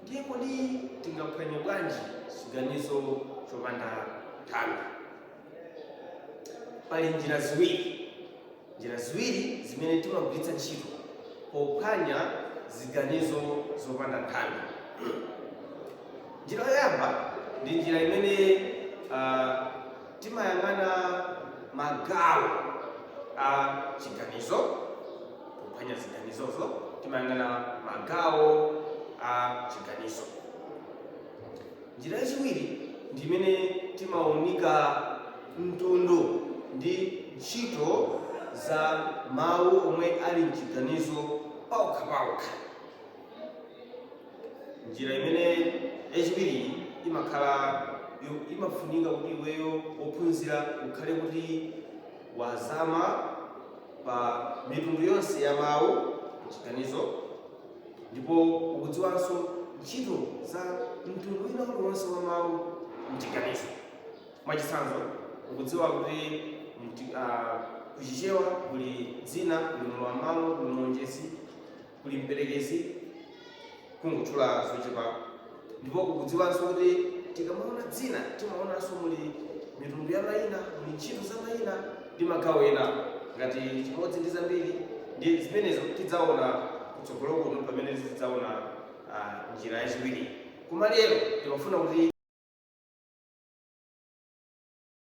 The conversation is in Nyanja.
Ndiye kodi tingaphwanye bwanji chiganizo chopanda nthambi? Pali njira ziwiri zimene timagwiritsa ntchito pophwanya ziganizo zopanda nthambi. Njira yoyamba ndi njira imene timayang'ana magawo a chiganizo. Pophwanya ziganizozo timayang'ana magawo a chiganizo. Njira yachiwiri ndi imene timaunika mtundu ndi ntchito za mawu omwe ali mchiganizo paokha paokha. Njira imene yachiwiri imakhala imafunika kuti iweyo wophunzira ukhale kuti wazama pa mitundu yonse ya mawu mchiganizo, ndipo ukudziwanso ntchito za mtundu wina uliwonse wa mawu mchiganizo. Mwachitsanzo, ukudziwa kuti kuChichewa kuli dzina, kuli mlowam'malo, kuli muonjezi, kuli mperekezi, kungotchula zochepa. Ndipo ukudziwanso kuti tikamaona dzina timaonanso muli mitundu ya mayina, muli ntchito za mayina ndi magawo ena ngati chimodzi ndi zambiri. Ndi zimenezo tidzaona kutsogolo kuno pamene tidzaona njira yachiwiri. Koma lero timafuna kuti